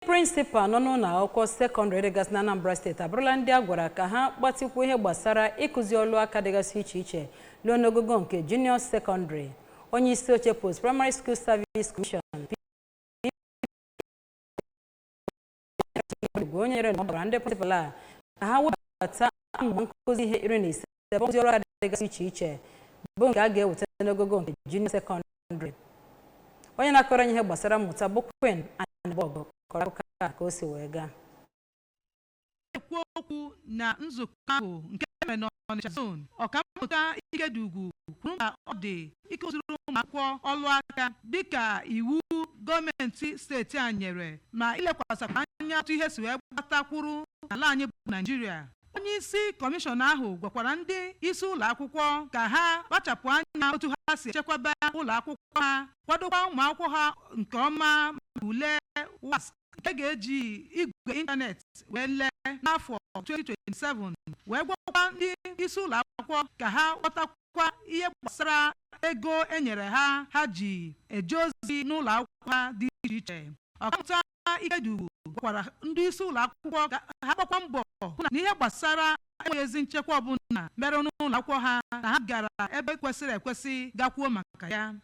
Prịnsịpal nọ n'ụlọ akwụkwọ sekọndịrị dịgasị na Anambra Steeti abụrụla ndị a gwara ka ha gbatịkwuo ihe gbasara ịkụzi ọlụ aka dịgasị iche iche ruo n'ogogo nke junior sekọndịrị. Onye isi oche Post Primary School Service Commission bụ onye nyere ndụmọdụ gwara ndị prịnsịpal a ka ha webata amụma nkụzi ihe 15 bụ nkụzi ọrụ aka dịgasị iche iche bụ nke a ga-eweta n'ogogo nke junior sekọndịrị. Onye na-akọrọ anyị ihe gbasara mmụta bụ Queen Anịbọgụ kọrọ akụkọ a ka o si wee gaa. Na-ekwu okwu na nzukọ ahụ nke mere n'Ọnịcha Zone, Ọkammụta Ikedugwu kwuru mkpa ọ dị ịkụziri ụmụ akwụkwọ ọlụ aka dịka iwu gọọmenti steeti a nyere, ma ilekwasịkwa anya otu ihe si wee gbatakwuru n'ala anyị bụ Naijiria. Onye isi kọmishọn ahụ gwakwara ndị isi ụlọ akwụkwọ ka ha kpachapụ anya otu ha si echekwaba ụlọ akwụkwọ ha, kwadokwa ụmụ akwụkwọ ha nke ọma maka ule WASC nke ga-eji igwe ịntanetị wee lee n'afọ 2027, wee gwakwa ndị isi ụlọ akwụkwọ ka ha ghọtakwa ihe gbasara ego e nyere ha ha ji eje ozi n'ụlọ akwụkwọ ha dị iche iche. Ọkammụta Ikedugwu gwakwara ndị isi ụlọ akwụkwọ ka ha gbakwa mbọ hụ na n'ihe gbasara enweghị ezi nchekwa ọbụla mere n'ụlọ akwụkwọ ha, na ha gara ebe kwesịrị ekwesị gakwuo maka ya.